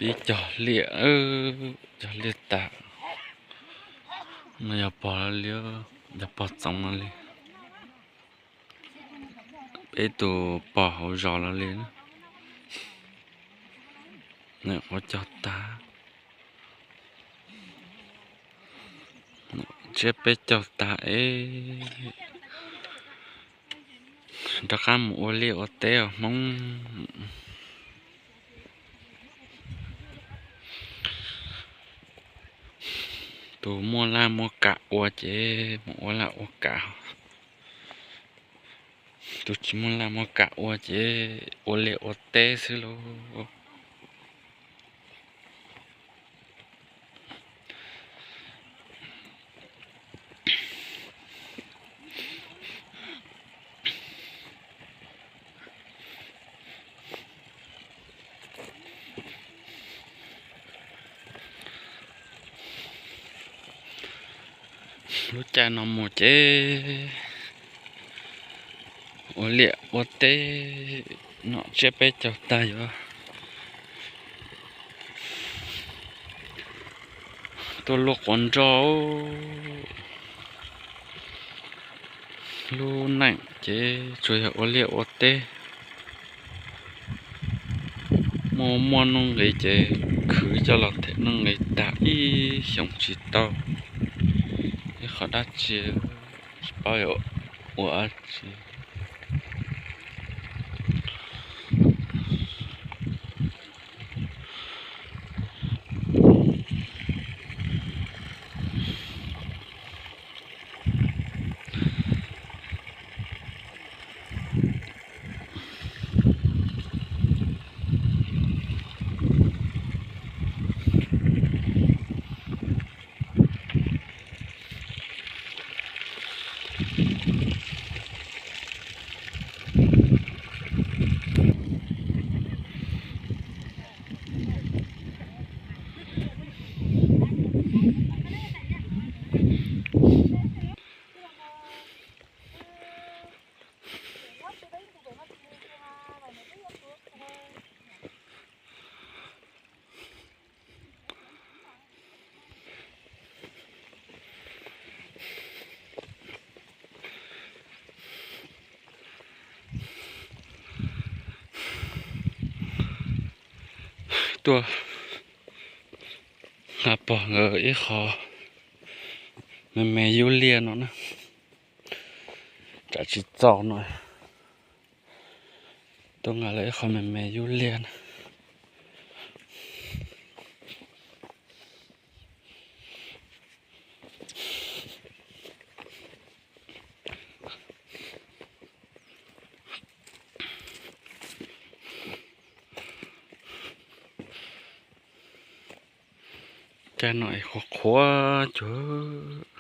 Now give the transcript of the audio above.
Peb cog liaj, cog liaj tas no yog pog li, yog pog txoov no li. Peb tus pog hauv zos los li. Quav cog tag, tsiab peb caug tag es rov qab mus ua liaj ua teb os Hmoob. Tus muaj laj muaj kam ua ces mus ua laj ua kam, tus tsis muaj laj muaj kam ua ces ua liaj ua teb xwb lauj. Lub caij no mus ces ua liaj ua teb, nom tsiab peb caug tag yuav tuaj luaj quav nroj. Lub neej ces tsuas yog ua liaj ua teb, muaj muaj nuj nqis ces khwv coj los them nuj nqis tag ib xyoos tsis tau ib qho dab tsi, tsis paub yuav ua dab tsi. Tuaj nqa pog nkawd ib qho me me yub liaj no na, tsam tsis txaus no, tuaj nqa lawv ib qho me me yub liaj na. Caij no es qhuav qhuav cuag